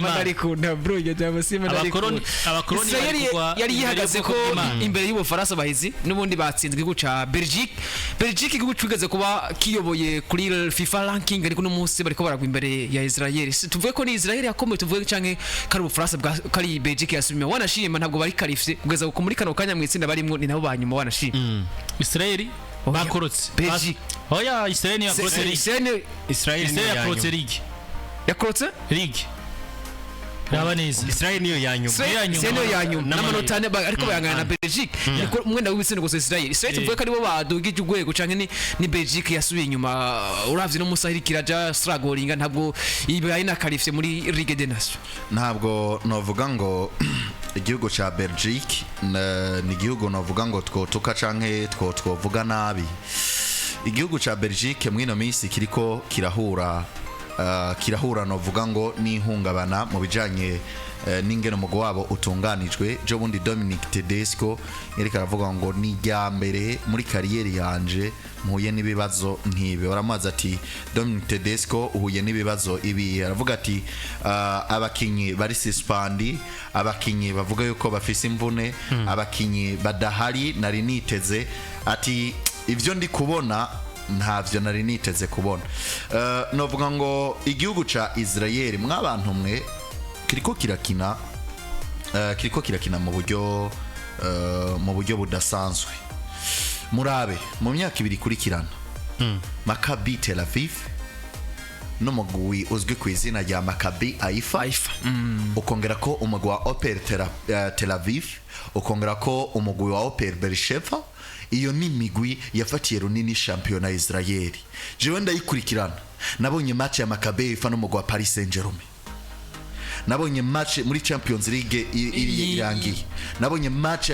Ndarikunda bro, iryo jambo simba. Abakoroni ndarikunda. Abakoroni Israel bari kugwa yari imbere yihagaze ko y'ubwoko bw'Imana. Imbere y'Ubufaransa bahizi n'ubundi batsinzwe igihugu ca Belgique. Belgique, igihugu cigeze kuba kiyoboye kuri FIFA ranking, ariko uno munsi bariko baragwa imbere ya Israel. Tuvuge ko ni Israel yakomeye, tuvuge canke kari Ubufaransa bwa kari Belgique yasubimye? Wanashima ntabwo bari qualifié kugeza ku muri kano kanya mu itsinda barimwo, ni nabo banyuma wanashima. Israel Oya. bakorotse. Belgique. Oya, Israel niyo yakorotse ligue. Israel. Israel niyo Israel ya yakorotse nyuma. ligue. Yakorotse. Ligue, raba neza. Israel niyo ya nyuma. ya nyuma. Israel niyo ya nyuma n'amanota ane, ariko bayangana na Belgique. Niko umwenda w'ibitsindo gusa. Israel tuvuge ko aribo badugije urwego canke ni Belgique yasubiye inyuma? Uravye no musa iriko iraja struggling, ntabwo ibaye na qualifié muri Ligue des Nations. Ntabwo novuga ngo igihugu cya Belgique ni igihugu novuga ngo twotuka canke twovuga nabi. Igihugu cya Belgique mw'ino minsi kiriko kirahura novuga ngo n'ihungabana mu bijanye n'ingene umugwi wabo utunganijwe. Jo bundi Dominic Tedesco yariko aravuga ngo ni irya mbere muri carrière yanje mpuye n'ibibazo nk'ibi. Baramubaza ati: "Dominic Tedesco, uhuye n'ibibazo ibi?" Aravuga ati: "Abakinyi bari suspendus, abakinyi bavuga yuko bafise imvune, abakinyi badahari nari niteze." Ati: "Ivyo ndi kubona ntavyo nari niteze kubona." Novuga ngo igihugu ca Israel, mwabantu mwe, kiriko kirakina mu buryo budasanzwe. Murabe mu myaka 2 ikurikirana, Maccabi Tel Aviv n'umugwi uzwi ku izina rya Maccabi Haifa, Haifa. Ukongera ko umugwi wa Hapoel Tel Aviv, ukongera ko umugwi wa Hapoel Beersheva. Iyo ni imigwi yafatiye runini shampiyona ya Israel. Jewe ndayikurikirana, nabonye match ya Maccabi Haifa n'umugwi wa Paris Saint-Germain, nabonye match muri Champions League irangiye, nabonye match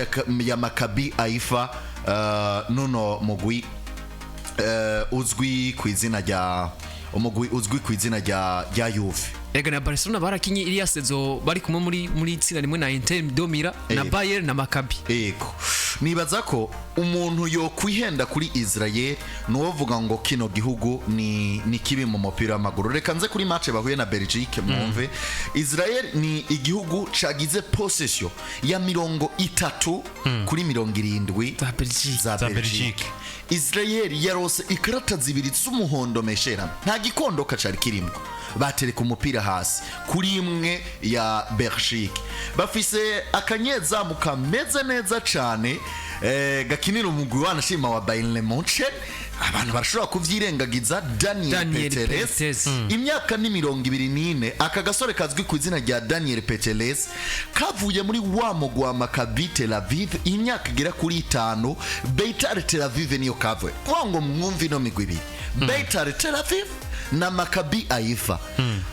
ya Maccabi Haifa nuno mugwi uzwi ku izina rya umugwi uzwi ku izina rya Juve. Ega na Barcelona barakinye iriya saison, bari kumwe muri itsinda rimwe na Inter de Milan na Bayern na Maccabi. Ego, nibaza ko umuntu yokwihenda kuri Israel nuwovuga ngo kino gihugu ni kibi mu mupira w'amaguru. Reka nze kuri match bahuye na Belgique mwumve. Israel ni igihugu cagize possession ya 30 kuri 70 za Belgique. Za Za Belgique. Belgique. Israel yarose ikarata zibiri z'umuhondo meshera, nta gikondoka cari kirimo, batereka umupira hasi kuri imwe ya Belgique. Bafise akanyezamu kameze neza cane, gakinira umugwi wanashima wa Bayern Munchen. Abantu barashobora kuvyirengagiza, Daniel, Daniel Peteles. Peterez. Imyaka ni 24. Aka gasore kazwi ku izina rya Daniel Peteles kavuye muri wa mugwi wa Maccabi Tel Aviv imyaka igera kuri 5. Beitar Tel Aviv niyo kavuye. Kuvuga ngo mwumve ino migwi ibiri, Beitar Tel Aviv na Maccabi Haifa,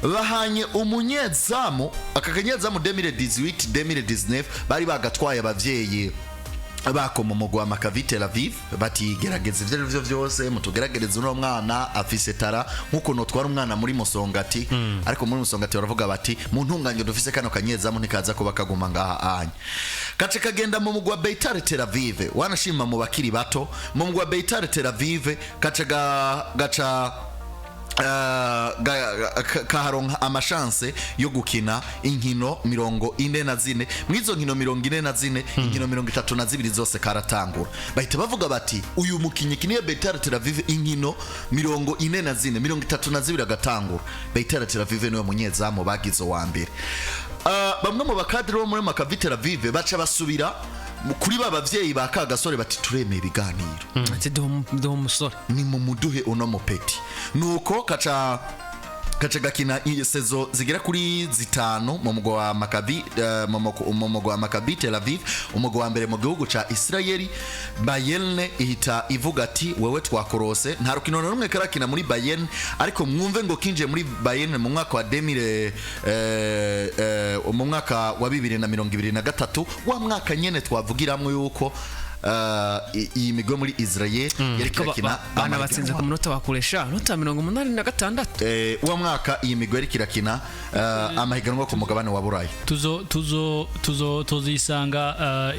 bahanye umunyezamu. Aka kanyezamu 2018 2019 bari bagatwaye, abavyeyi bakoma umugwi wa Maccabi Tel Aviv bati: "Gerageza ivyo arivyo vyose mutugerageze uno mwana, afise talent nk'ukuntu twara umwana muri Musongati." Ariko muri Musongati baravuga bati: "Mu ntunganyo dufise, kano kanyezamu ntikaza kuba kaguma ngaha anya." Gace kagenda mu mugwi wa Beitar Tel Aviv, wanashima mu bakiri bato mu mugwi wa Beitar Tel Aviv. Gace gaca kaharonka amashanse yo gukina inkino 44. Mw'izo nkino 44, inkino 32 zose karatangura. Bahita bavuga bati: "Uyu mukinyi kiniye Beitar Tel Aviv inkino 44, 32 agatangura, Beitar Tel Aviv niwe munyezamu bagize uwa mbere." Bamwe mu bakadiri bo muri Maccabi Tel Aviv baca basubira kuri ba bavyeyi ba kagasore bati: "Turemeye ibiganiro." Ati: "Duha umusore." "Ni mu muduhe uno mupeti." Nuko kaca gakina saison zigera kuri 5 mu mugwi wa Maccabi, mu mugwi wa Maccabi Tel Aviv, umugwi wa mbere mu gihugu ca Israel. Bayern ihita ivuga ati: "Wewe twakorose." Nta rukino na rumwe karakina muri Bayern, ariko mwumve ngo kinjiye muri Bayern mu mwaka wa 2000, mu mwaka wa 2023, wa mwaka nyene twavugiramwo yuko iyi migwi yo muri Israel yari kirakina bana batsinze ku munota wakoresha nota 86. Uwo mwaka iyi migwi yariko irakina amahiganwa ku mugabane wa Burayi. Tuzo tuzo tuzo tuzisanga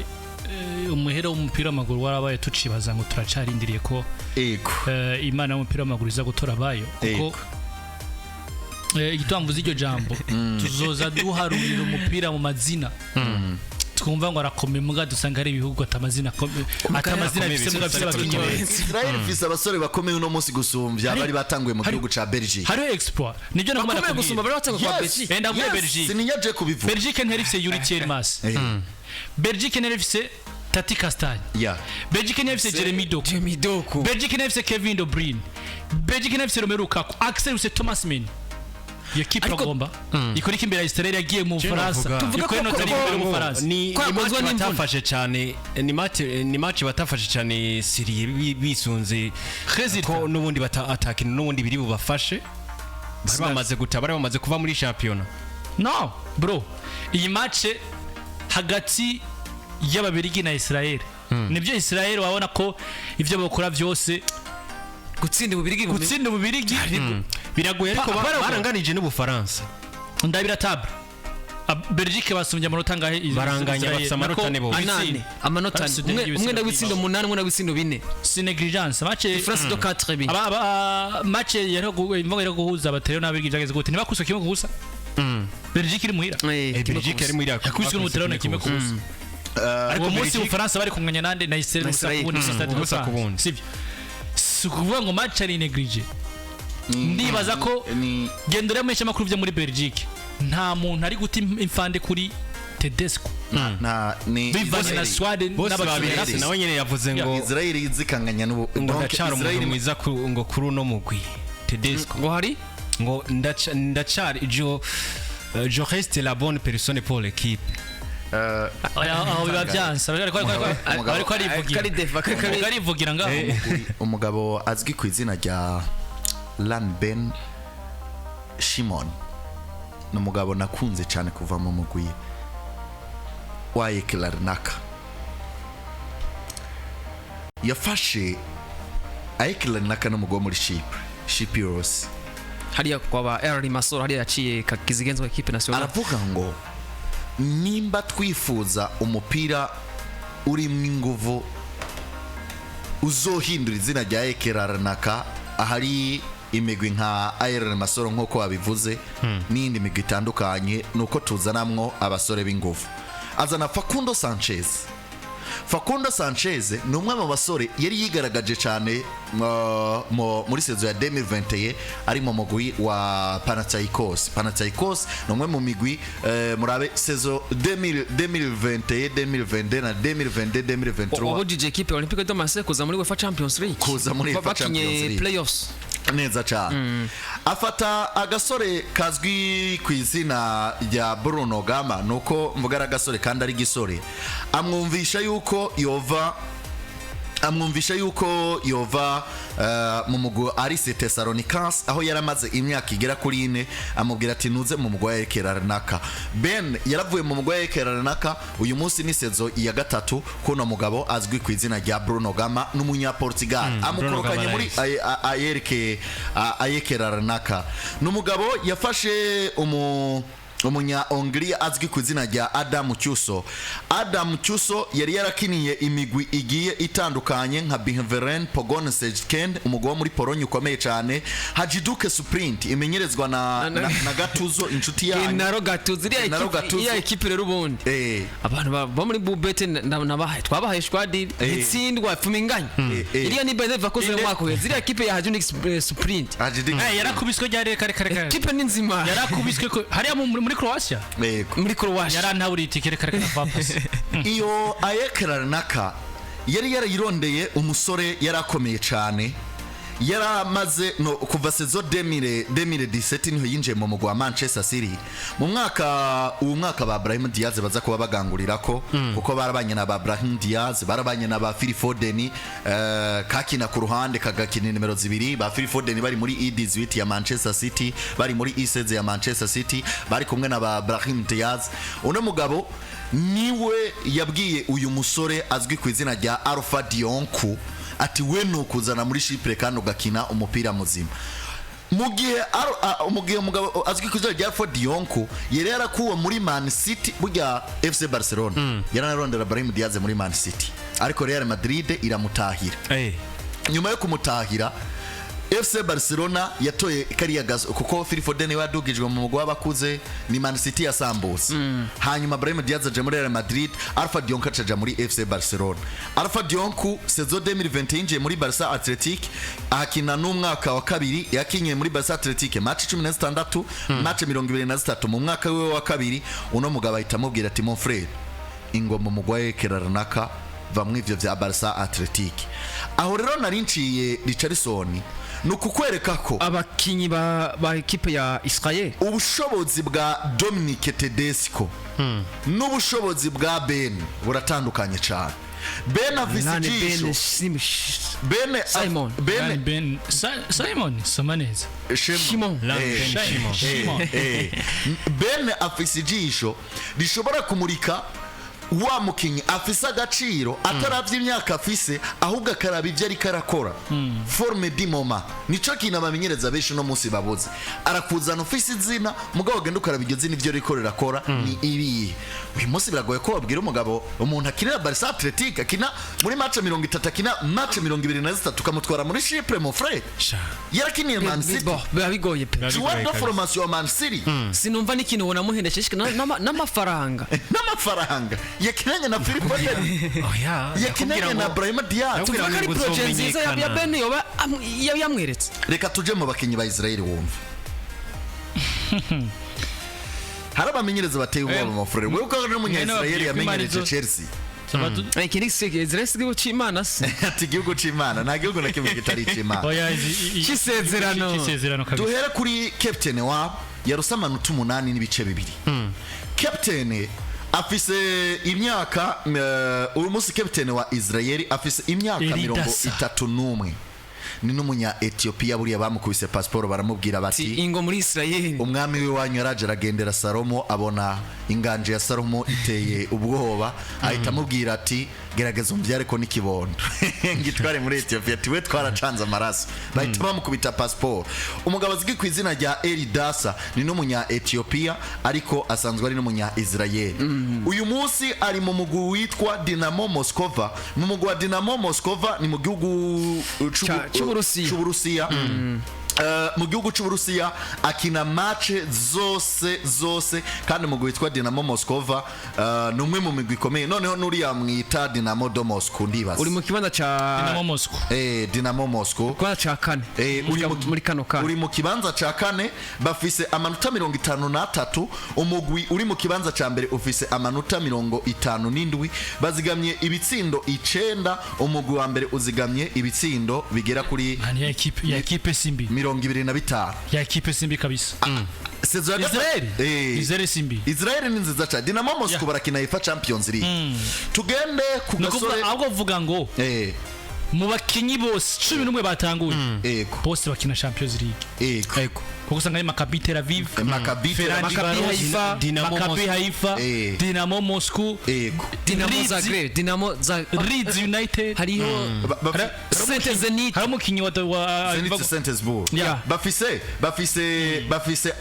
umuhera w'umupira w'amaguru warabaye tucibaza ngo turacarindiriye ko ego Imana y'umupira w'amaguru iza gutora abayo, kuko Ego. Igituma mvuze iryo jambo, tuzoza duharurira umupira mu mazina, twumva ngo arakomeye, muga dusanga ari ibihugu atamazina bifise, muga bifise abakinyi beza. Israel ifise abasore bakomeye uno munsi gusumbya bari batanguye mu gihugu ca Belgique. Hariho exploit, nibyo nagomba Bakomeye gusumba nakubwira. bari batanga kwa Yes. Belgique. Ndavuye Yes, Belgique. sininyaje kubivuga. Belgique ntiyari ifise Yuri Tielemans. Belgique ntiyari ifise Tati Castagne. Belgique ntiyari ifise Jeremy Doku. Jeremy Doku. Belgique ntiyari ifise Kevin De Bruyne. Belgique ntiyari ifise Romelu Lukaku. Axel ifise Thomas Meunier. Iyo kipe Ariko- agomba ikora iki imbere ya Israel yagiye mu Bufaransa? Tuvuge Ikora inota rimwe imbere y'Ubufaransa. Ni Ko ni yakozwe match n'imvune. batafashe cyane, ni match batafashe cyane sérieux, bisunze Résultat. ko n'ubundi bata atakintu n'ubundi biri bubafashe, bari bamaze guta, bari bamaze kuva muri championnat. No bro, iyi match hagati y'Ababirigi na Israel, nibyo, Israel wabona ko ivyo bakora byose Gutsinda Ububirigi gutsinda Ububirigi Biragoye, ariko baranganije n'Ubufaransa. Ndabira table. Belgique basumbye amanota angahe Baranganya, Israel? bafise amanota Nako ane bose. Anane, amanota ane. Umwe ndagutsinda umunani, umwe ndagutsinda bine. Si négligence match. France de 4 bi. Aba match yari imvugo yari guhuza abatere n'Ababirigi, byageze gute? Ntibakuse kimwe ku busa, Belgique iri muhira. Belgique yari muri Yakubiswe n'Ubutaliyani kimwe ku busa. Ariko Uwo munsi Belgique- Ubufaransa bari kunganya nande? Na Israel, Na ubusa Israel. ku bundi, Stade de Ubusa ku France. bundi. Sibyo, si ukuvuga ngo match ari négligé. Ndibaza ko Ni genda urebe mu makuru byo muri Belgique, nta muntu ari guta imfande kuri Tedesco na ni bivanye na Israel. squad Bose n'abakinnyi babiretse. yarafise. Nawe nyene yavuze ngo Israel izikanganya n'ubu ngo donc ndacara umuntu Israel mwiza ngo kuri uno mugwi Tedesco. Ngo hari Ngo ndacari je reste la bonne personne pour l'équipe. Oya, aho biba byanse ariko arivugira. Kari deva kari. Ubwo arivugira ngaho. Umugabo azwi ku izina rya Lan Ben Shimon ni umugabo nakunze cyane kuva mu mugwi wa AEK Larnaca. Yafashe AEK Larnaca n'umugwi wo muri Chypre, Chypre. Hariya kwa ba El Masoro, hariya yaciye kakizigenza équipe nationale. Aravuga ngo nimba twifuza umupira urimo inguvu uzohindura izina rya AEK Larnaca, ahari imigwi nka AR Masoro nk'uko babivuze n'iyindi migwi itandukanye, ni uko tuzanamwo abasore b'inguvu. Azana Facundo Sanchez. Facundo Sanchez ni umwe mu basore yari yigaragaje cyane muri saison ya 2021 ari mu mugwi wa Panathinaikos. Panathinaikos ni umwe mu migwi, murabe saison 2000 2021 2022 na 2022 2023. Wabujije équipe Olympique de Marseille kuza muri UEFA Champions League. Kuza muri UEFA Bakinye Champions League. playoffs. Neza cyane. Afata agasore kazwi ku izina rya Bruno Gama, nuko mvuga ari agasore kandi ari gisore, amwumvisha yuko yova mu mugwi Aris Thessalonikas aho yaramaze imyaka igera kuri ine, amubwira ati nuze mu mugwi wa AEK Larnaca. Ben yaravuye mu mugwi wa AEK Larnaca. Uyu munsi ni saison ya gatatu kuno mugabo azwi ku izina rya Bruno Gama n'umunyaportugal amukorokanye Gama. muri AEK Larnaca. Ni umugabo yafashe umunya Hongria azwi ku izina rya Adam Cyuso. Adam Cyuso yari yarakiniye imigwi igiye itandukanye nka Beveren, Pogon Szeged, umugwi wo muri Pologne ukomeye cyane, Hajduk Split imenyerezwa na Gattuso, inshuti yanyu. Gennaro Gattuso, iriya Gennaro equipe, iriya Gattuso. equipe rero ubundi abantu bo muri Bubete nabahaye, twabahaye squad itsindwa pfuma inganya. Iriya ni Bayer Leverkusen mu mwaka uheze, iriya equipe ya Hajduk Split. Hajduk. Yarakubiswe ryari? Kare kare kare. Equipe ni nzima. Yarakubiswe ko hariya muri Croatia. Yego. Muri Croatia. Yarantaburiye itike, reka reka, vapasi. Iyo AEK Larnaca yari yarayirondeye umusore yari akomeye cyane, yaramaze no, kuva saison 2017 niho yinjiye mu mugwi wa Manchester City. Mu mwaka uwo mwaka ba Brahim Diaz baza kuba bagangurira ko kuko barabanye na ba Brahim Diaz, barabanye na ba Phil Foden, kakina ku ruhande kagakina nimero zibiri. Ba Phil Foden bari muri E18 ya Manchester City, bari muri E16 ya Manchester City, bari kumwe na ba Brahim Diaz. Uno mugabo niwe yabwiye uyu musore azwi ku izina rya Alpha Dionku ati we ni ukuzana muri Chypre kandi ugakina umupira muzima. Mu gihe umugabo azwi ku izina rya Alpha Dionku yari yarakuwe muri Man City, burya FC Barcelona yaranarondera Brahim Diaz muri Man City, ariko Real Madrid iramutahira. Nyuma yo kumutahira FC Barcelona yatoye kariya gazo kuko Phil Foden yadugijwe mu mugwi w'abakuze, ni Man City yasambutse. Hanyuma Brahim Diaz aja muri Real Madrid, Alpha Dionk aja muri FC Barcelona. Alpha Dionk saison 2021 yinjiye muri Barca Athletic, ahakina n'umwaka wa kabiri. Yakinye muri Barca Athletic match 16, match 23 mu mwaka wiwe wa kabiri. Uno mugabo ahita amubwira ati: "Mon frère, ingoma umugwaye kerarnaka, va ivyo vya Barca Athletic." Aho rero nari nciye, Richardson, ni ukukwereka ko abakinyi ba ekipe ya Israel, ubushobozi bwa Dominic Tedesco n'ubushobozi bwa Ben buratandukanye cyane. Ben afise Nane ijisho. Ben Sim Ben Simon. Ben Ben Simon, soma neza. Shimon. Ben Shimon. Shimon. Ben afise ijisho rishobora kumurika wa mukinyi afise agaciro, ataravye imyaka afise, ahubwo akaraba ivyo ariko arakora, forme du moment. Nico kintu abamenyereza benshi uno munsi babuze. Arakuzana ufise izina, mugabo ugenda ukaraba iryo zina ivyo riko rirakora ni ibihe. Uyu munsi biragoye ko babwira umugabo, umuntu akinira Barca Athletic, akina muri match 30, akina match 23, ukamutwara muri Chypre. Mon frère, yarakiniye Man City. Bo, biba bigoye pe. Joueur de formation wa Man City. Sinumva n'ikintu ubona muhendeshe n'amafaranga. N'amafaranga, yakinanye na Phil Foden, Oya, yakinanye na Brahim Diaz. Tuvuga ko ari ngo projet nziza ya uzomenyekana. Ben yoba yamweretse. Reka tuje mu bakinyi ba Israel wumve. Hari abamenyereza bateye ubwoba, mon frère. Wewe uko ari umunya Mwene Israel wabwiye ko yamenyereje Imana Chelsea. Iki ni Israel, si igihugu c'Imana se? Ati igihugu c'Imana, nta gihugu na kimwe kitari ic'Imana. Oya, C'isezerano. C'isezerano kabisa. Duhere kuri captain wabo, yaruse amanota 8.2. Captain afise imyaka, uyu munsi captain wa Israel afise imyaka Eridasa. 31, ni n'umunya Ethiopia. Buriya bamukubise passport, baramubwira bati: Ingo muri Israel. "Umwami w'iwanyu yaraje aragendera Salomo, abona inganje ya Salomo iteye ubwoba, ahita amubwira ati: gerageza umbyare ko n'ikibondo ngitware muri Ethiopia." Ati: "We twaracanze amaraso." Bahita bamukubita passport. Umugabo azwi ku izina rya Eridasa ni n'umunya Ethiopia, ariko asanzwe ari n'umunya Israel. Uyu munsi ari mu mugwi witwa Dinamo Moskova. Mu mugwi wa Dinamo Moskova ni mu gihugu C'Uburusiya. c'Uburusiya. Mu gihugu c'Uburusiya akina match zose zose, kandi umugwi witwa Dinamo Moskova ni umwe mu migwi ikomeye. Noneho nuriya mwita Dinamo de Moscow, ndibaza Uri mu kibanza ca Dinamo Moscow. Dinamo Moscow. Kibanza ca kane. Uri Muri kano kanya uri mu kibanza ca kane, bafise amanota 53. Umugwi uri mu kibanza ca mbere ufise amanota 57, bazigamye ibitsindo 9. Umugwi wa mbere uzigamye ibitsindo bigera kuri Mani, ya ekipe simbi. 25. Ya ekipe simbi kabisa. Saison ya Israel. Eh. Israel simbi. Israel ni nziza cyane. Dinamo Moscow barakina UEFA Champions League. Tugende ku Ni ukuvuga gasore. ahubwo vuga ngo mu bakinyi bose 11 batanguye, bose bakina Champions League, Ego. kuko usanga ari Maccabi Tel Aviv, Maccabi Tel Ferenc Aviv, Maccabi Varos, Haifa, Dinamo Maccabi Moscow. Haifa, Dinamo Moscow, Ego. Dinamo Leeds- Zagreb, Dinamo za Leeds United. Hariho Saint Zenit. Hari umukinyi wa Zenit Saint-Petersburg. Yeah. Bafise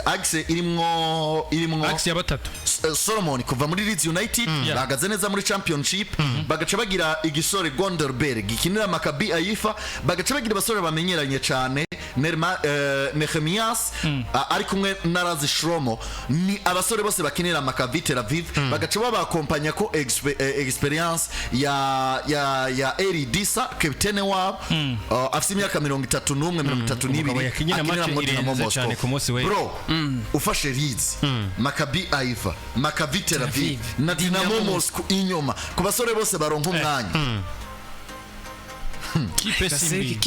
axe irimwo Axe ya batatu. Solomon kuva muri Leeds United, bahagaze neza muri Championship. Bagaca bagira igisore Gonderberg gikinira Maccabi Haifa, bagaca bagira abasore bamenyeranye cyane, Nehemias ari kumwe na Razi Shromo. Ni abasore bose bakinira Maccabi Tel Aviv, bagaca babakompanya ko experience ya Eri Disa, kapitene wabo, afite imyaka 31, 32, Umugabo yakinye na akinira match muri Dinamo irenze Moscow. cyane ku munsi w'ejo. Bro, ufashe Leeds, Maccabi Haifa, Maccabi Tel Aviv Aviv, na Dinamo Dinamo Moscow inyuma, ku basore bose baronka umwanya. Kipe simbi.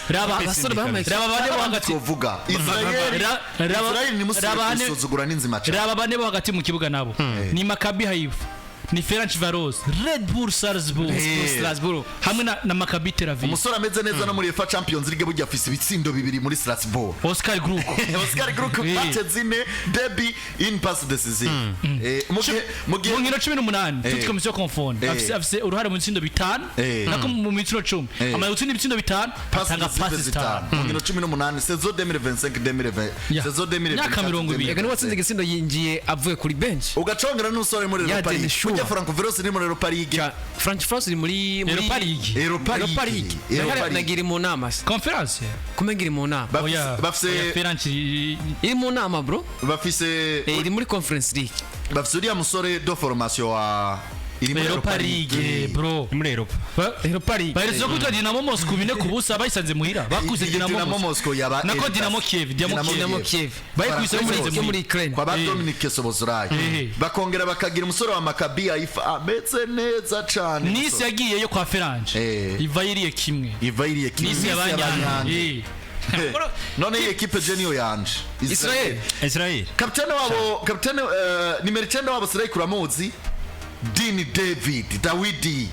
Raba abasore bambaye Raba bane bo hagati. Twovuga Israel. Israel ni musore gusuzugura n'inzima cyane. Raba bane bo hagati mu kibuga, nabo ni Maccabi Haifa, ni Ferencvaros, Red Bull Salzburg, Strasbourg hamwe na Maccabi Tel Aviv. Umusore ameze neza no muri UEFA Champions League, burya afise ibitsindo bibiri muri Strasbourg. Oscar Group. Oscar Group, match zine, début, une passe décisive. Mu gihe Mu nkino 18, toutes compétitions confondues, afise uruhare mu bitsindo 5, nako mu mikino 10 amaze gutsinda ibitsindo 5, atanga passe pasi zitanu 5 mu nkino 18, saison 2025 2020, Yeah. saison 2024. Myaka 20. Ega niwatsinze igitsindo yinjiye avuye kuri bench. Ugacongera n'umusore muri Ya Europa League. Denis Shure. Hajya Franco Veros ni muri Europa League. French France iri muri Europa League. Europa Europa League. League. Europa League. Nagira mu nama se. Conference. Kumenya iri mu nama. Oya. Bafise Oya, Ferenc Iri mu nama, bro. Bafise Iri muri Conference League. Bafise uriya musore de formation wa iri muri Europa League, bro. Ni muri Europa. Europa League. Baherutse kwitwa Dinamo Moscow 4-0, bayisanze muhira bakuse. Iyi Dinamo Dinamo Moscow Moscow yaba nako Eldas. Dinamo Kiev, Dinamo Kiev. Dinamo Kiev. Bayikubise Yo bayisanze Yo muri muhira. Ukraine. Kwa ba Dominic Sobozorai. Bakongera bakagira umusore wa Maccabi Haifa ameze neza cane. Nice yagiyeyo kwa Ferenc, iva yiriye kimwe. Iva iriye kimwe. Nice yabanyange. None iyi equipe je niyo yanje. Israel. Israel. Kapitene wabo, kapitene nimero 9 wabo, Sirey Kuramuzi, Dini David Dawidi.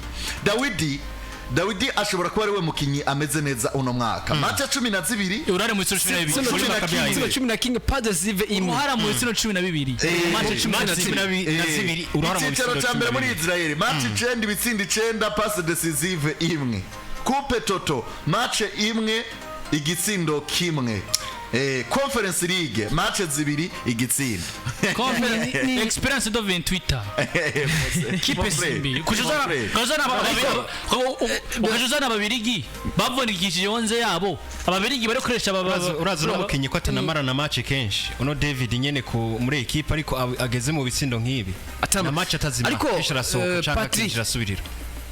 Dawidi ashobora kuba ari we mukinyi ameze neza uno mwaka. Match 12. Urare mu bitsina 12 Muri muri cumi na Maccabi kimwe. Haifa. Igitsina 11, passes décisives imwe. Uruhara mu bitsina 12, match cumi na Match zibiri. 12, uruhara mu Icyicaro bitsindo cya mbere muri 12. Israel, match 9, ibitsindo 9, passe décisive imwe. Coupe Toto, match imwe, igitsindo kimwe. Conference League, match 2, igitsindo. Conference experience de 28 ans, kipe simbi ukajuzana ababirigi bavunikishije onze yabo, ababirigi bari koresha. Urazi uno mukinyi ko atanamara na match kenshi, uno David nyene ku muri equipe, ariko ageze mu bitsindo nk'ibi na match atazima, Ariko, kenshi arasohoka canke Patrick, akinjira asubirira.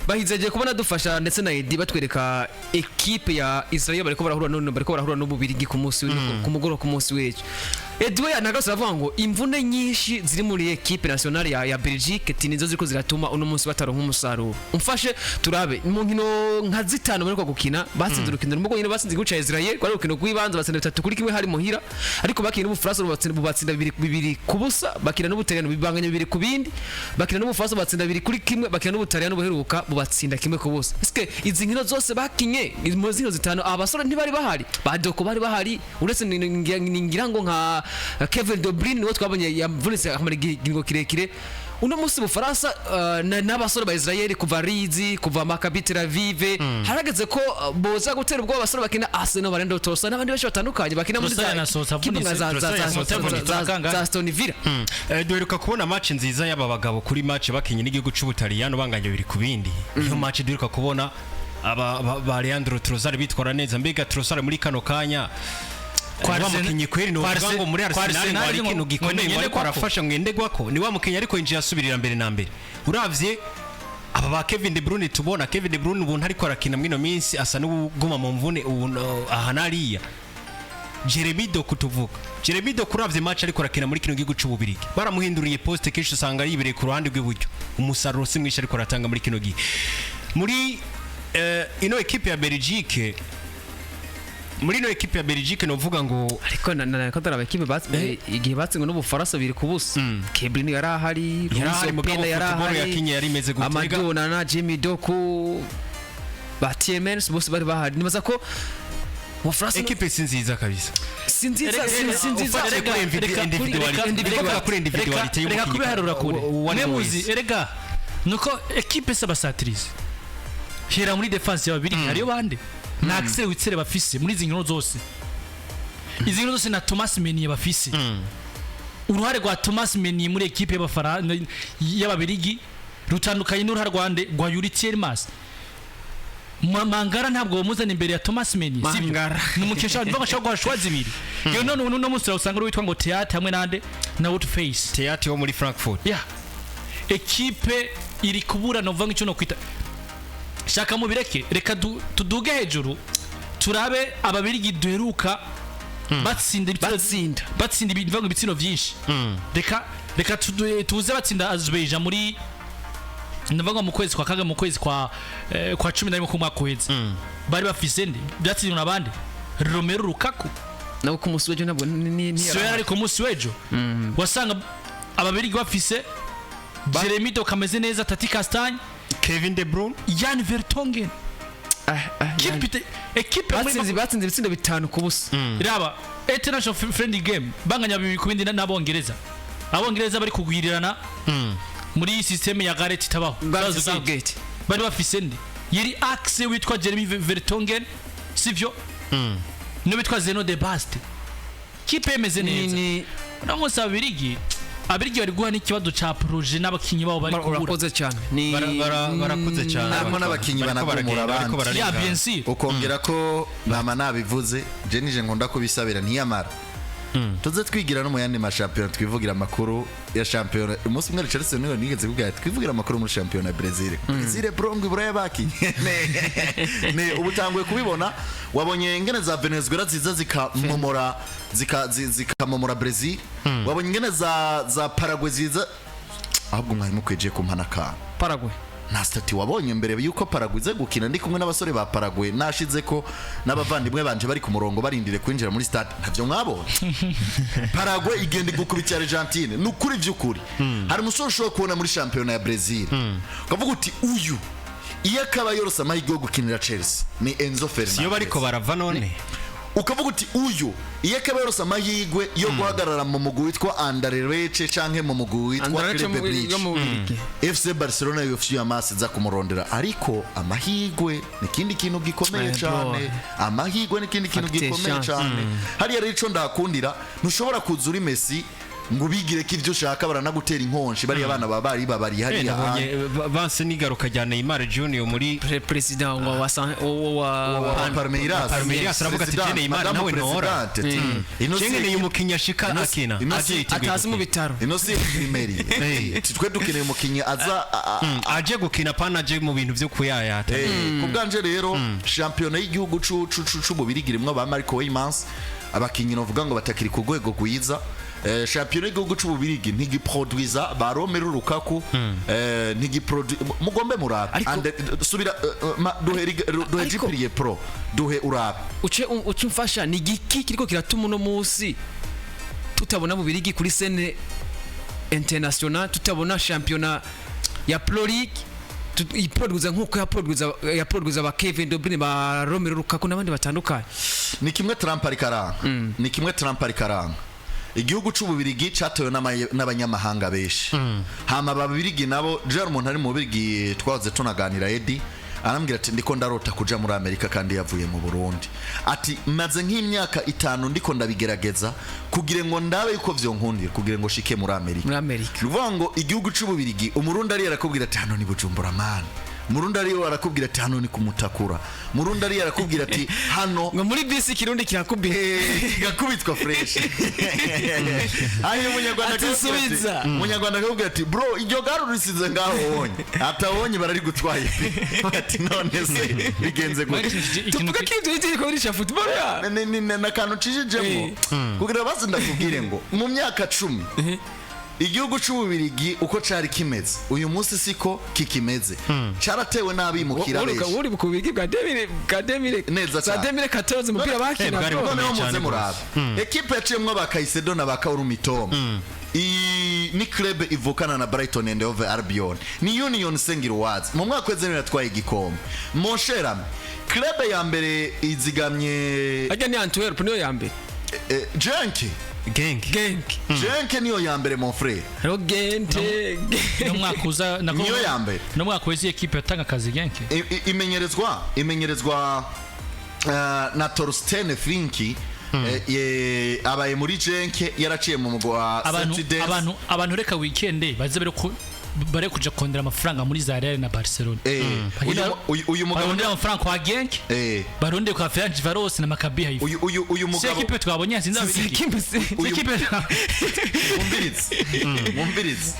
Bahize agiye kubona dufasha ndetse na Edi batwereka ekipe ya Israel bariko barahura none, bariko barahura n'Ububirigi ku munsi ku mugoroba, ku munsi w'ejo. Edi we yanagase aravuga ngo imvune nyinshi ziri muri ekipe nationale ya Belgique ati nizo ziriko ziratuma uno munsi bataronka umusaruro. Umfashe turabe mu nkino nka zitanu bariko gukina, batsinze urukino rumwe rwonyene, batsinze igihugu ca Israel, rwari urukino rw'ibanze, batsinda 3-1 hari muhira. Ariko bakina n'Ubufaransa bubatsinda 2-2, bakina n'Ubutaliyano bibanganya 2-2, bakina n'Ubufaransa batsinda 2-1, bakina n'Ubutaliyano buheruka bubatsinda 1-0. Eske izi nkino zose bakinye mu zino zitanu, abasore ntibari bahari? Badoko bari bahari, uretse ningira ngo nka Kevin De Bruyne niwe twabonye yavunitse akamara igihe kirekire. Uno munsi Bufaransa n'abasore ba Israel kuva Leeds, kuva Maccabi Tel Aviv, harageze ko boza gutera ubwoba abasore bakina Arsenal, Barendo Trossard n'abandi benshi batandukanye bakina muri Trossard yanasohotse kipe nka avunitse. Trossard yasohotse avunitse. za Aston Villa. Duheruka kubona match nziza y'aba bagabo kuri match bakinye n'igihugu c'Ubutaliyano banganya 2-2. Niyo match duheruka kubona aba ba Leandro Trossard bitwara neza. Mbega Trossard muri kano kanya Kwa wa mukinyi kweri no kwa ngo muri kwa Arsenal ngo hari Arsenal ikintu ngo gikomeye ngo ariko ngendegwako. arafasha ngendegwako, ni wa mukinyi ariko yinjiye asubirira mbere na mbere. Uravye aba ba Kevin De Bruyne, tubona Kevin De Bruyne ubu ntariko arakina mwino minsi, asa n'uguma mu mvune ubu aha nariya. Jeremy Doku, tuvuga Jeremy Doku, uravye match ariko arakina muri kino gihugu c'Ububirigi, baramuhinduriye poste, kenshi usanga yibereye ku ruhande rw'iburyo, umusaruro si mwinshi ariko aratanga muri kino gihe muri ino equipe ya Belgique. Muri ino equipe ya Belgique novuga ngo Ariko na ko daraba ekipe igihe batsindwe n'Ubufaransa 2-0, Kebrin yari ahari. Yari ahari, Luis mugabo Openda yari football ahari. yakinye yari imeze gute? Amadou Onana, Jimmy Doku, ba TMS bose bari bahari. Nibaza ko Ubufaransa Equipe si nziza kabisa. Si nziza, si nziza. Ufatiye kuri individuality, kuri individuality Reka y'umukinyi kubiharura kure. uwo ari we Mwemuzi wese. erega nuko ekipe s'abasatirizi hera muri defense y'ababiri hariyo bande na Axel Witsel bafise muri izi nkino zose, izi nkino zose na Thomas Meunier bafise. Uruhare rwa Thomas Meunier muri ekipe y'Abafaransa, y'Ababirigi, rutandukanye n'uruhare rwa nde, rwa Yuri Tielemans. Mangara ntabwo bamuzana imbere ya Thomas Meunier, sibyo? Mangara. Ni umukesha mvuga ashobora guha choix zibiri. Yewe, none uno munsi usanga uri witwa ngo Theate hamwe nande na Woodface. Theate wo muri Frankfurt. Ya ekipe iri kubura, novuga ngo icyo nokwita shaka mubireke, reka tuduge hejuru turabe Ababirigi duheruka batsinda Batsinda. Batsinda ibivango ibitsindo byinshi. Reka tuze batsinda Azerbaijan muri, ndavuga mu kwezi kwa kaga, mu kwezi kwa 11 k'umwaka uheze. Bari bafise nde? Byatsinzwe n'abandi, Romelu Lukaku. Nawe ku munsi w'ejo ntabwo Siyo yari ku munsi w'ejo. Wasanga Ababirigi bafise Jeremy Doku ameze neza, Tati Castagne, Kevin De Bruyne. Jan Vertonghen. Ekipe Batsinze ibitsindo 5-0. Raba international friendly game banganya 2-2 n'Abongereza. Abongereza bari kugwirirana muri systeme ya Gareth itabaho. Gareth Southgate. Bari bafise nde? Yari axe witwa Jeremy Vertonghen, sivyo? No witwa Zeno de Bast. Kipe imeze neza. Ni Uno munsi Ababirigi Abirigi bari guha n'ikibazo ca projet n'abakinyi babo bari kubura. Urakoze cyane ni Barakuze cyane. Harimo n'abakinyi Bariko banagumura baragenda, bariko abandi. Ya, bararengana. bien sûr. Ukongera ko nama nabivuze, je nije nkunda kubisabira ntiyamara tuze twigira no mu yandi mashampiyona, twivugira amakuru ya shampiyona. Umunsi umwe Richardson niwe nigeze kubwira ati, twivugira amakuru muri shampiyona ya Brazil. Brazil bro, ngo iburaya bakinye ne ubu utanguye kubibona, wabonye ingene za Venezuela ziza zikamomora zikamomora Brazil, wabonye ingene za Paraguay ziza. Ahubwo mwari mukwiye kumpana akantu. Paraguay. Nta statut wabonye mbere yuko Paraguay ize gukina, ndi kumwe n'abasore ba Paraguay, nashize ko n'abavandimwe banje bari ku murongo barindire kwinjira muri stade, ntavyo mwabonye? Paraguay igenda igukubita Argentine. Ni ukuri vy'ukuri, hari umusore ushobora kubona muri shampiyona ya Brazil ukavuga uti uyu iyo akaba yorose amahirwe yo gukinira Chelsea ni Enzo Fernandez. Siyo bariko barava none? Ukavuga uti uyu iyo akaba yorose amahirwe yo guhagarara mu mugwi witwa Anderlecht canke mu mugwi witwa Anderlecht Club Brugge, yo mu Bubiligi. FC Barcelona yofuye amaso iza kumurondera, ariko amahirwe ni ikindi kintu gikomeye Eh, cyane. Amahirwe ni ikindi kintu Facteur gikomeye chance. cyane. Hariya rero ico ndakundira, ntushobora kuza uri Messi ngo ubigire ko ibyo ushaka, baranagutera inkonshi bariya bana baba bari babariye hariya. Nabonye banse n'igaruka rya Neymar Junior muri President wa wa Palmeiras. Palmeiras aravuga ati, President, "Je Neymar Madame nawe ntora." Presidente, ati, ino si Cengeneye umukinyi ashika akina aje yiteguye atazi mu gukina. bitaro. Ino si primeri, twe dukeneye umukinyi aza Aje gukina, pana aje mu bintu vyo kuyayata. Ku bwanje rero, shampiyona y'igihugu c'Ububirigi irimwo ba Marco Weymans, abakinyi novuga ngo batakiri ku rwego rwiza. Shampiyona y'igihugu c'Ububirigi ntigiproduiza ba Romelu Lukaku, ntigiprodu mugombe murabe. Subira duhe duhe Jipiriye Pro, duhe urabe. Uce umfasha, ni igiki kiriko kiratuma uno munsi tutabona Bubirigi kuri scène international, tutabona shampiyona ya Pro League iproduza nk'uko yaproduza ba Kevin De Bruyne, ba Romelu Lukaku n'abandi batandukanye? Ni kimwe Trump ariko aranga, ni kimwe Trump ariko aranga. Igihugu c'Ububirigi catowe n'abanyamahanga benshi, hama ababirigi nabo. Jean, umuntu ari mu Bubirigi twahoze tunaganira, Edi, arambwira ati ndiko ndarota kuja muri Amerika kandi yavuye mu Burundi. Ati maze nk'imyaka 5 ndiko ndabigerageza kugira ngo ndabe yuko vyonkundira kugira ngo shike muri Amerika. Muri Amerika. Ni ukuvuga ngo igihugu c'Ububirigi, Umurundi ariyo arakubwira ati hano ni Bujumbura man, Murundi ariyo arakubwira ati hano ni kumutakura, Murundi ariyo arakubwira ati hano ngo muri bisi Kirundi kirakubira. Kigakubitwa fresh. Hanyuma Umunyarwanda Ati akakubwira ati- subiza. Umunyarwanda akakubwira ati bro, iryo gare urisize ngaho wonye, atabonye bararigutwaye pe. Ati none se bigenze gute? Tuvuga ko ibyo biriko birisha football ya Ni akantu ncishijemo kugira baze ndakubwire ngo mu myaka 10 igihugu c'Ububirigi uko cari kimeze uyu munsi siko kikimeze, caratewe n'abimukira benshi. Uri ku Bubirigi bwa 2000 Neza za cyane. 2014 umupira bakina Bwari bro. bukomeye Noneho muze cyane. murabe ekipe yaciyemwo ba Caicedo na ba Kaoru Mitoma. Iyi ni club ivukana na Brighton and Hove Albion, ni Union Saint-Gilloise. Mu mwaka w'ejo yatwaye igikombe, mon cher ami. Club ya mbere izigamye Harya ni Antwerp niyo ya mbere? Genk. Genk. Genk. Genk niyo ya mbere, mon frère. Hariho Gente. No mwaka uza Niyo ya mbere. No mwaka wese ekipe yatanga akazi Genk. Imenyerezwa na Torsten Fink. Abaye muri Genk, yaraciye mu mugwa wa Abantu Saint-Gaudens. abantu reka weekend baze bare ko bare kuja kondera amafaranga muri za Real na Barcelona. Uyu mugabo Barondera amafaranga kwa Genk, barondera kwa Ferencvaros na Maccabi Haifa. Uyu Si mugabo ekipe twabonye yatsinze Ababiligi. Ekipe si Si ekipe Mwumvirize, mwumvirize.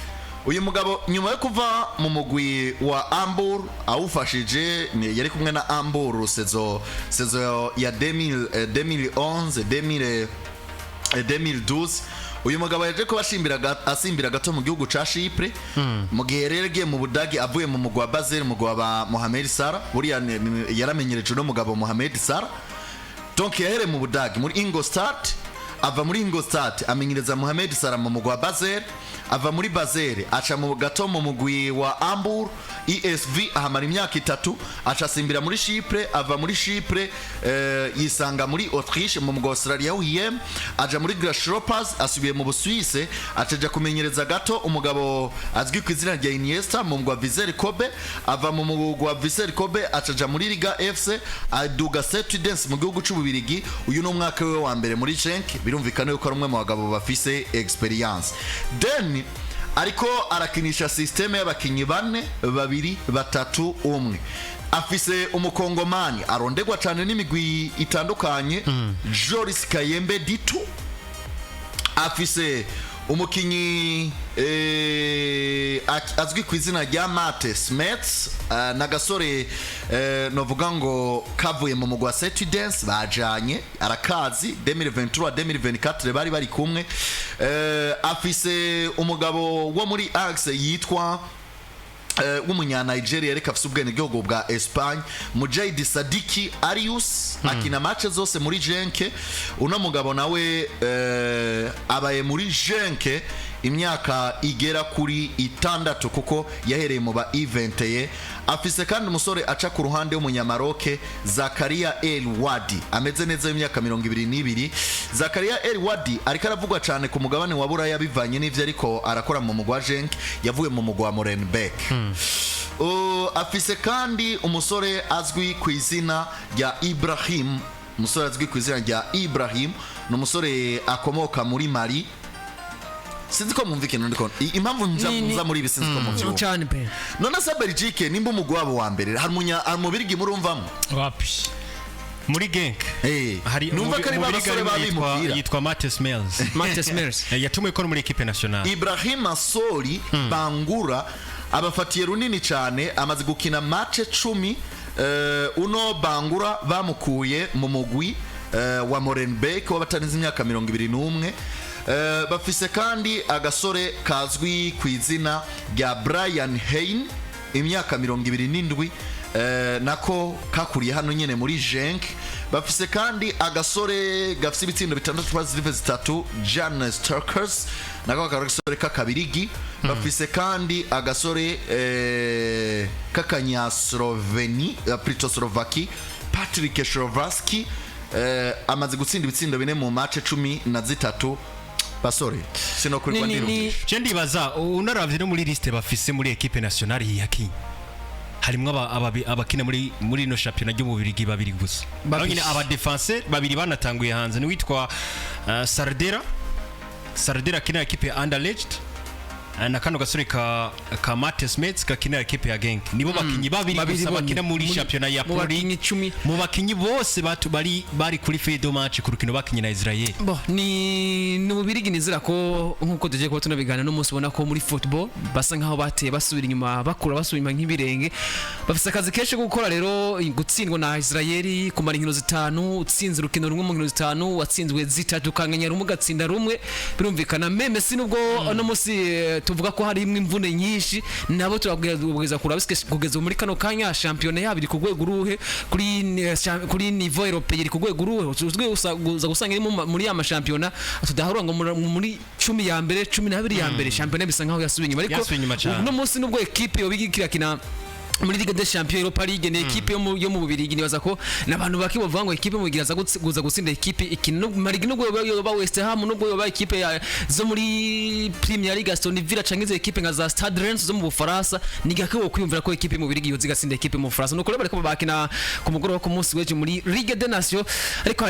Uyu mugabo nyuma yo kuva mu mugwi wa Hamburg awufashije, yari kumwe na Hamburg saison ya 2000, 2011, 2000, 2012. Uyu mugabo yaje kuba asimbira gato mu gihugu ca Chypre. Mu gihe rero yagiye mu Budagi avuye mu mugwi wa Basel, mu mugwi wa ba Mohamed Salah, buriya yaramenyereje uno mugabo Mohamed Salah. Donc yahereye mu Budagi muri Ingolstadt, ava muri Ingolstadt amenyereza Mohamed Salah mu mugwi wa Basel, ava muri Basel aca mu gato mu mugwi wa Hamburg ESV ahamara imyaka 3, aca asimbira muri Chypre, ava muri Chypre yisanga muri Autriche mu mugwi wa Australia UIM, aja muri Grasshoppers, asubiye mu Busuwise, acaja kumenyereza gato umugabo azwi ku izina rya Iniesta mu mugwi wa Vissel Kobe, ava mu mugwi wa Vissel Kobe acaja muri Liga FC, aduga Saint-Gaudens mu gihugu c'Ububirigi. Uyu ni umwaka we wa mbere muri Genk. Birumvikana yuko ari umwe mu bagabo bafise experience. Then ariko arakinisha système y'abakinyi bane babiri batatu umwe. Afise umukongomani arondegwa cyane n'imigwi itandukanye, Joris Kayembe Ditu. Afise umukinyi azwi ku izina rya Mate Smets, n'agasore novuga ngo kavuye mu mugwa Setudens bajanye, arakazi 2023 2024 bari kumwe. Afise umugabo wo muri Axe yitwa w'umunya-Nigeria ariko afise ubwenegihugu bwa Espagne, Mujahid Sadiki Arius, akina match zose muri Genk. Uno mugabo nawe abaye muri Genk imyaka igera kuri 6 kuko yahereye mu ba event ye. Afise kandi umusore aca ku ruhande w'umunyamaroke, Zakaria El Wadi, ameze neza, y'imyaka 22. Zakaria El Wadi ariko aravugwa cyane ku mugabane wa Buraya bivanye n'ivyo ariko arakora mu mugwa Genk, yavuye mu mugwa wa Molenbeek. Afise kandi umusore azwi ku izina rya Ibrahim. Umusore azwi ku izina rya Ibrahim ni umusore akomoka muri Mali. Sinzi ko mwumva ikintu ndiko impamvu nza nza muri ibi, sinzi ko muvyumva. Cyane pe. None se Belgique nimba umugwi wabo wa mbere hari hari umubirigi murumvamo? Wapi. Muri Genk hari Numva ko ari ba umubirigi basore arimo babimupira. Yitwa Mattes Mills. Mattes Mills. Yatumiwe ko no muri équipe nationale. Ibrahim Asori Bangura abafatiye runini cyane, amaze gukina match 10. Uno Bangura bamukuye mu mugwi wa Molenbeek w'abatarenze imyaka 21. Bafise kandi agasore kazwi ku izina rya Brian Hein, imyaka 27, nako kakuriye hano nyene muri Genk. Bafise kandi agasore gafise ibitsindo 6, positive 3, Jan Sturkers, nako agasore k'akabirigi. Bafise kandi agasore k'akanyasloveni, plutôt Slovaki, Patrick Shrovaski, amaze gutsinda ibitsindo 4 mu match 13. Basore, sinokurirwa ndirumvisha. Je ndibaza unaravye no muri liste bafise muri équipe nationale yakinye harimwo abakina muri ino championnat ryo mu Bubirigi babiri gusa. Babiri. Aho nyine aba défenseur babiri banatanguye hanze ni witwa Sardera. Sardera akina équipe ya Anderlecht, na kano gasore ka Mattes Smets gakinira équipe ya Genk. Nibo bakinyi babiri Babiri gusa bonyine. bakina muri championnat ya Mu Pro League. bakinyi 10. Mu bakinyi bose batu bari kuri feuille de match ku rukino bakinye na Israel. Bo ni Ububirigi, nizera ko nkuko tugiye kuba tunabiganira n'umunsi, ubona ko muri football basa nkaho bateye basubira inyuma, bakura basubira inyuma nk'ibirenge. Bafise akazi kenshi ko gukora rero. Gutsindwa na Israel, kumara inkino 5 utsinze urukino rumwe mu nkino 5, watsinzwe 3, ukanganya rumwe, ugatsinda rumwe, birumvikana. Même si nubwo uno munsi tuvuga ko hari imvune nyinshi, nabo turabwiriza kuraba kugeza ubu muri kano kanya shampiyona yabo iri ku rwego uruhe, kuri niveau européen iri ku rwego uruhe. Uzwi uza gusanga iri muri ya mashampiyona tudahura ngo muri 10 ya mbere, 12 ya mbere. Shampiyona bisa nkaho yasubiye inyuma, ariko Yasubiye inyuma cane. uno munsi nubwo ekipe yoba ikirakina muri Ligue des Champions, Europa League, ni ekipe yo mu Bubirigi. Nibaza ko n'abantu bake bavuga ngo ekipe mu Bubirigi aza kuza gutsinda ekipe ikina no Marigi, nubwo yoba West Ham, nubwo yoba ekipe zo muri Premier League, Aston Villa canke izo ekipe nka za Stade Rennes zo mu Bufaransa, ni gake wo kwiyumvira ko ekipe mu Bubirigi yoza igatsinda ekipe mu Bufaransa. Nuko rero bariko bakina ku mugoroba ku munsi w'ejo muri Ligue des Nations, ariko hari